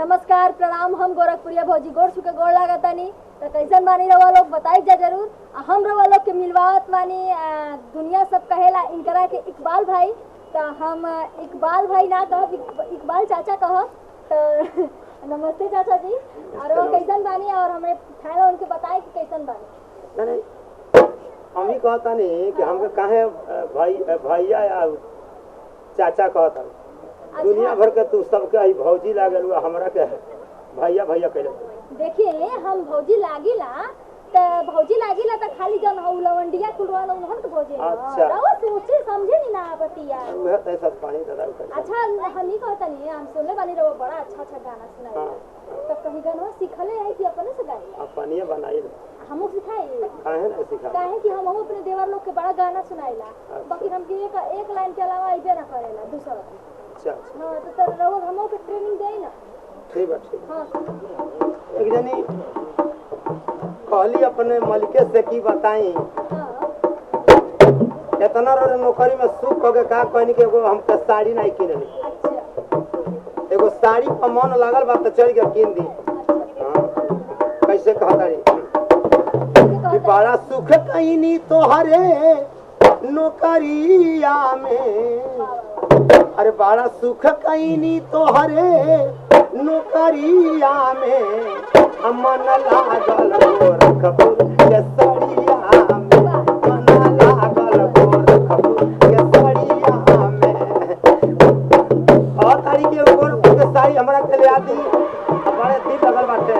नमस्कार प्रणाम। हम गोरखपुरिया भौजी गोड़ छू के गोड़ लागतानी। तो कैसन बानी रवा लोग बताई जा जरूर। आ हम रवा लोग के मिलवावत बानी दुनिया सब कहेला इनकरा के इकबाल भाई, तो हम इकबाल भाई ना कहब, इकबाल चाचा कहब। तो नमस्ते चाचा जी। और वो कैसन बानी और हमें खाना उनके बताए कि कैसन बानी। नहीं हम ही कहता नहीं कि हमके काहे भाई भैया या चाचा कहता। दुनिया भर के तू सबके आई भौजी लागल हुआ, हमरा के भैया भैया कहले। देखिए हम भौजी लागिला त भौजी लागिला त खाली जन हो लवंडिया कुलवान उन्हन के भौजी। अच्छा। रवा सोचे समझे नहीं ना बतिया। उहे त सब पानी दादा कर। अच्छा हम ही कहता नहीं, हम सुनले बानी रवा बड़ा अच्छा अच्छा गाना सुनाई। हां। तो कहीं गाना सिखले है कि अपने से गाई? अपने बनाई। हमहू सिखाई। काहे ना सिखा? काहे कि हम अपने देवर लोग के बड़ा गाना सुनाइला, बाकी हमके एक एक लाइन के अलावा आइबे ना करेला दूसरा। अच्छा अच्छा। हां तो तर रवा हमहू के ट्रेनिंग देई ना। ठीक बा ठीक। हां। एक जनी कहली अपने मालिके से की बताई। हां। इतना रो नौकरी में सुख हो के का कहनी के एगो हमके साड़ी नहीं किननी। अच्छा। एगो साड़ी पर मन लागल बा त चल के किन दी। हां। कैसे कहतारी कि बड़ा सुख कहीं तोहरे नौकरिया में, अरे बड़ा सुख कहीं तोहरे नौकरिया में, मन लागल गोरखपुर के सड़िया में, मन लागल गोरखपुर के सड़िया में। और तारी के गोरखपुर के साड़ी हमरा के ले आदी, बड़े दिल लगल बाटे।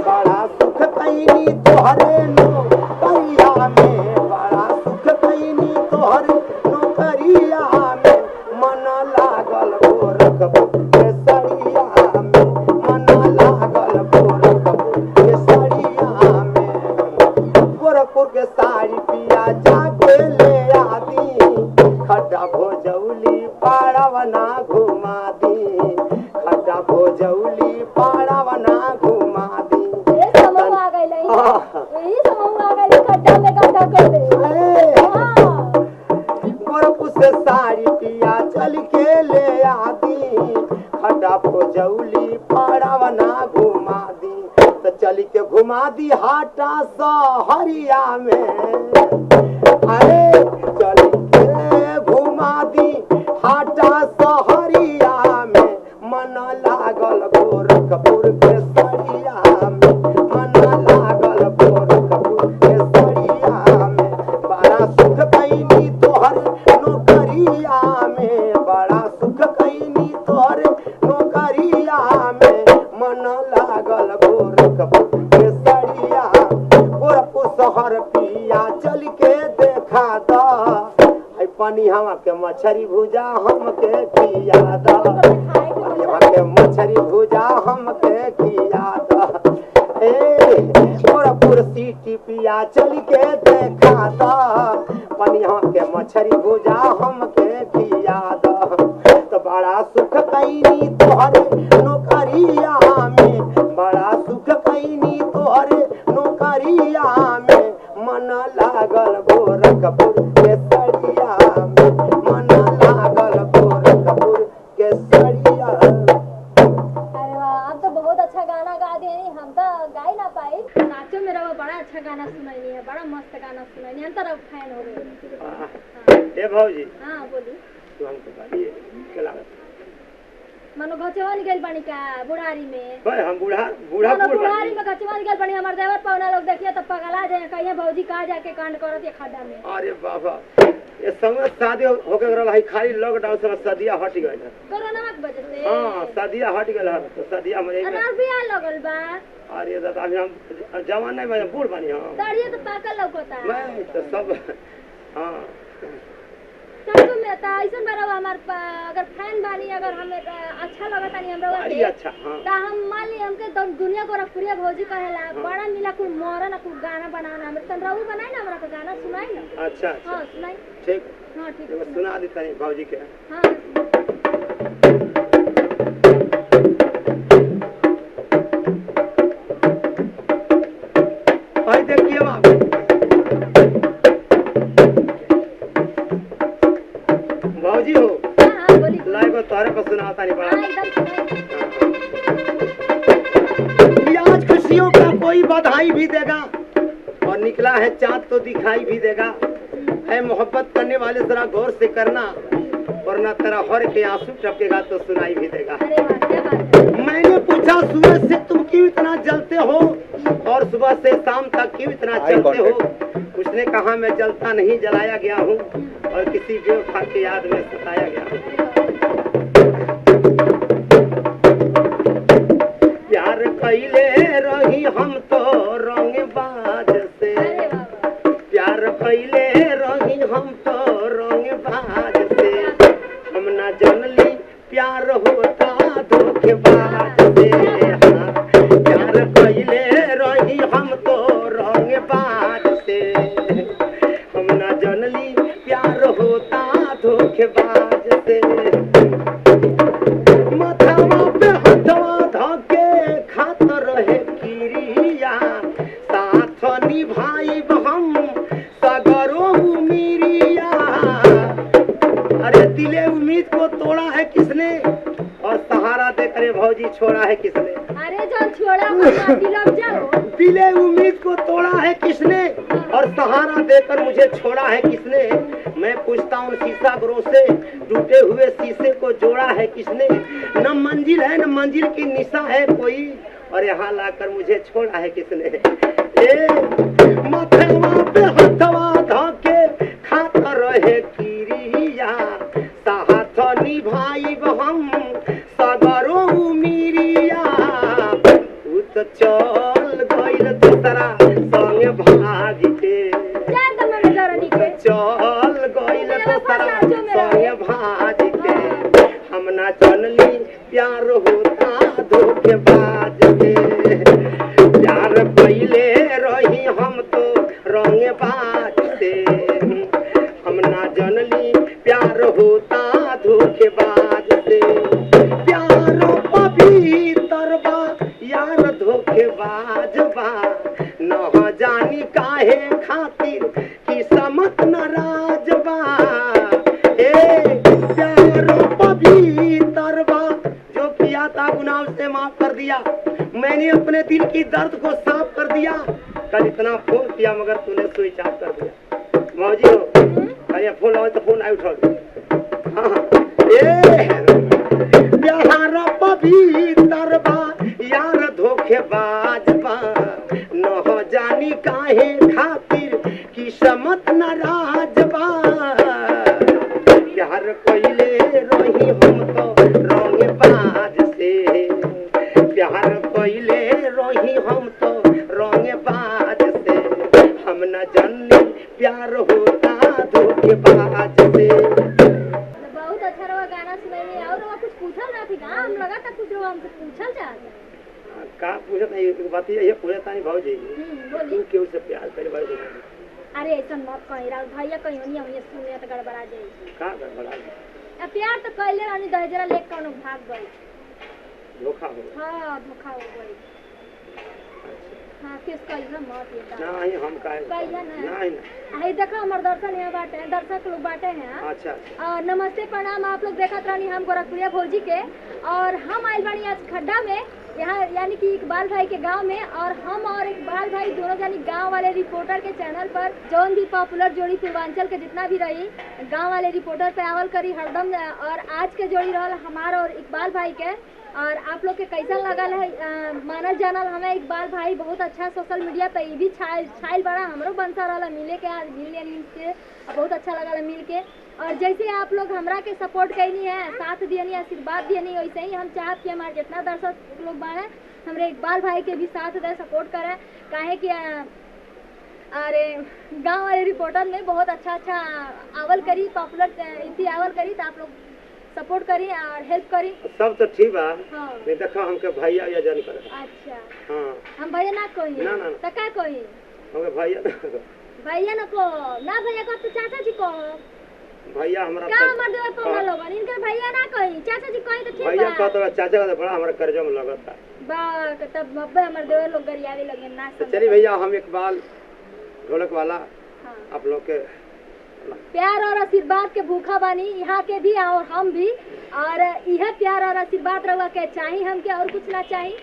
बड़ा सुख कहीं तोहरे नौकरिया में, बड़ा सुख कहीं तोहरे नौकरिया में, मन लागल गोरखपुर के सड़िया में, मन लागल गोरखपुर के सड़िया में। गोरखपुर के साड़ी पिया जाके ले आदी, खड्डा भोजौली पाड़वना घुमा दी, खड्डा भोजौली पाड़वना घुमा दी। ये समूह आ गइल है, यही समूह आ गइल, खड्डा में गड्ढा कर दे। हां। गोरखपुर से साड़ी पिया चल के ले आदी, खड्डा भोजौली पाड़वना घुमा दी, तो चल के घुमा दी हाटा सहरिया में, अरे चल के घुमा दी हाटा सहरिया में, मन लागल गोरखपुर के सड़िया में, मन लागल गोरखपुर के सड़िया में। बड़ा सुख कैनी तोहर नौकरिया में, बड़ा सुख कैनी तोहर नौकरिया में, मन लागल गोरखपुर के सड़िया। गोरखपुर शहर पिया चल के देखा दा, पानी हवा के मछरी भुजा हमके खिया दा, पानी हवा के मछरी भुजा हमके खिया दा। ए गोरखपुर सिटी पिया चल के देखा दा, पानी हवा के मछरी भुजा हमके खिया दा। तो बड़ा सुख कैनी तोहरे नौकरिया में, बड़ा सुख कैनी तोहरे नौकरिया में, मन लागल गोरखपुर के सड़िया में, मन लागल गोरखपुर के सड़िया। अरे वाह, आप तो बहुत अच्छा गाना गा दिए। हम तो गा ही ना पाए। नाचो में रवा बड़ा अच्छा गाना सुनाई है, बड़ा मस्त गाना सुनाई, हम तो रवा फैन हो गए। ए भौजी। हां बोली। तू हमको गाली के लागत मनो घचवन गेल बानी का बुढ़ारी में? भाई हम बूढ़ा बूढ़ा बुढ़ारी में घचवन गेल बानी। हमार देवर पौना लोग देखिए तो पगला जाए, कहिए भौजी कहाँ जाके कांड करत ये खड्डा में। अरे बाबा ये समय शादी होके रहल है, खाली लॉकडाउन से शादिया हट गइल है कोरोना के वजह से। हां शादिया हट गइल है तो शादिया हमरे अनार भी आ लगल बा। अरे दादा अभी हम जवान नहीं, मैं बूढ़ बानी। हां दाढ़ी तो पाकल लौकता। मैं तो सब। हां सब में त ऐसन बार हमार अगर फैन बानी, अगर हमें अच्छा लगता नहीं हमरा बड़ी अच्छा। हां। त हम मान ली हमके दुनिया गोरखपुरिया भौजी कहेला, बड़ा मिला कुल मरन कुल गाना बनाना हमरे तन रहू बनाई ना, हमरा के गाना सुनाई ना। अच्छा अच्छा। हां सुनाई। ठीक। हां ठीक। एगो सुना दी तनी भौजी के। हां। भाई देखिए बाबू भौजी हो। हां हां बोली। लाइव तोहरे पर सुनाता नहीं बड़ा। हां एकदम सुनाई। बधाई भी देगा, और निकला है चांद तो दिखाई भी देगा। है मोहब्बत करने वाले जरा गौर से करना, वरना तेरा हर के आंसू टपकेगा तो सुनाई भी देगा। अरे वाह, क्या बात है। मैंने पूछा सूरज से तुम क्यों इतना जलते हो, और सुबह से शाम तक क्यों इतना चलते हो? उसने कहा मैं जलता नहीं जलाया गया हूँ, और किसी बेवफा की याद में सताया गया हूँ। प्यार कैले रही हम तो रंगबाज से, प्यार कैले रही हम तो रंगबाज से, हम ना जनली प्यार होता धोखेबाज से। हाँ, प्यार कैले रही हम तो रंगबाज से, हम ना जनली प्यार होता धोखेबाज से। माथवा पे हथवा धके खात रहे किरिया, साथ निभाई हम सगरो उमीरिया। अरे दिले उम्मीद को तोड़ा है किसने, और सहारा दे करे भौजी छोड़ा है किसने। अरे जो छोड़ा माटी लग जाओ। दिले उम्मीद को तोड़ा है किसने, और सहारा देकर मुझे छोड़ा है किसने। मैं पूछता हूँ शीशा ग्रों से, टूटे हुए शीशे को जोड़ा है किसने। न मंजिल है न मंजिल की निशा है कोई, और यहाँ लाकर मुझे छोड़ा है किसने। ए माथवा पे हथवा धके खात रहे किरिया, साथ निभाई हम सगरो उमीरिया। उ तो चल गइल दोसरा संग भाग के, चल गइल दोसरा संग भाग के, हम ना जनली प्यार होता धोखेबाज के। प्यार पहले रही हम तो रंगबाज से, हम ना जनली प्यार होता धोखेबाज से। प्यार पवित्र बा यार धोखेबाज बा, न जानी काहे खातिर किस्मत नाराज बा। ए प्यार पवित्र बा, जो किया था गुनाह से माफ कर दिया, मैंने अपने दिल की दर्द को साफ कर दिया। कल इतना फोन किया मगर तूने स्विच ऑफ कर दिया। मौजी हो, अरे फोन आओ तो फोन आई उठो। हाँ, ए प्यार पवित्र बा यार धोखेबाज बा, न जानी काहे खातिर किस्मत नाराज बा। प्यार कइले रही हम तो रंगबाज से, प्यार कइले रही हम तो रंगबाज से, हम न जनली प्यार होता धोखेबाज से। बहुत अच्छा रहा गाना सुनैली। और रवा कुछ पूछल ना थी का? हम लगा था कुछ रवा हमसे पूछल चाहत। का पूछत नहीं, एक बात ये पूछत नहीं भाऊजी, बोली। तू केहू से प्यार करे भाई? अरे ऐसा मत कहीं राउत भैया, कहीं होनी हम ये सुने तो गड़बड़ा जाई। का गड़बड़ा? अब प्यार तो कैले रहनी, दहेजरा लेके कौनो भाग गई, धोखा हो गया। हाँ धोखा हो गई। हाँ केस कहिया मत ये ना ही हम काहे कहिया ना। नहीं ना। आई देखो हमार दर्शन यहाँ बाटे हैं, दर्शक लोग बाटे हैं। अच्छा अच्छा। और नमस्ते प्रणाम, आप लोग देखत रहनी हम गोरखपुरिया भौजी के, और हम आइल बानी आज खड्डा में, यहाँ यानी कि इकबाल भाई के गांव में। और हम और इकबाल भाई दोनों जानी गांव वाले रिपोर्टर के चैनल पर जौन भी पॉपुलर जोड़ी पूर्वांचल के जितना भी रही गांव वाले रिपोर्टर पे आवल करी हरदम। और आज के जोड़ी रहल हमार और इकबाल भाई के। और आप लोग के कैसा लगल है मानल जानल हमें इकबाल भाई बहुत अच्छा सोशल मीडिया पे भी छाइल बड़ा हमरो बनता रहा मिले के, आज मिल से बहुत अच्छा लगल मिल के। और जैसे आप लोग हमरा के सपोर्ट कैनी है, साथ दियनी, आशीर्वाद दियनी, वैसे ही हम चाहत कि हमारे जितना दर्शक लोग बाड़े हमरे इकबाल भाई के भी साथ दे, सपोर्ट करें। काहे कि अरे गांव वाले रिपोर्टर में बहुत अच्छा अच्छा आवल करी, पॉपुलर इति आवल करी, तो आप लोग सपोर्ट करी और हेल्प करी। सब तो ठीक बा। हाँ। नहीं देखो हमके भैया या जान कर। अच्छा। हाँ। हम भैया ना कही। ना ना। तो का कही? हमके भैया ना। भैया ना को ना भैया को तो चाचा जी को। भैया हमरा का हमर देवर पौना लोगन इनकर भैया ना कही, चाचा जी कही तो ठीक बा। भैया कहत रहा चाचा का बड़ा हमरा कर्जा में लगता। बा तब अब्बे हमर देवर लोग गरियावे लगे ना। तो चलिए भैया हम इकबाल ढोलक वाला। हाँ। आप लोग के प्यार और आशीर्वाद के भूखा बानी यहाँ के भी और हम भी, और यह प्यार और आशीर्वाद रहुआ के चाही हमके, और कुछ ना चाही।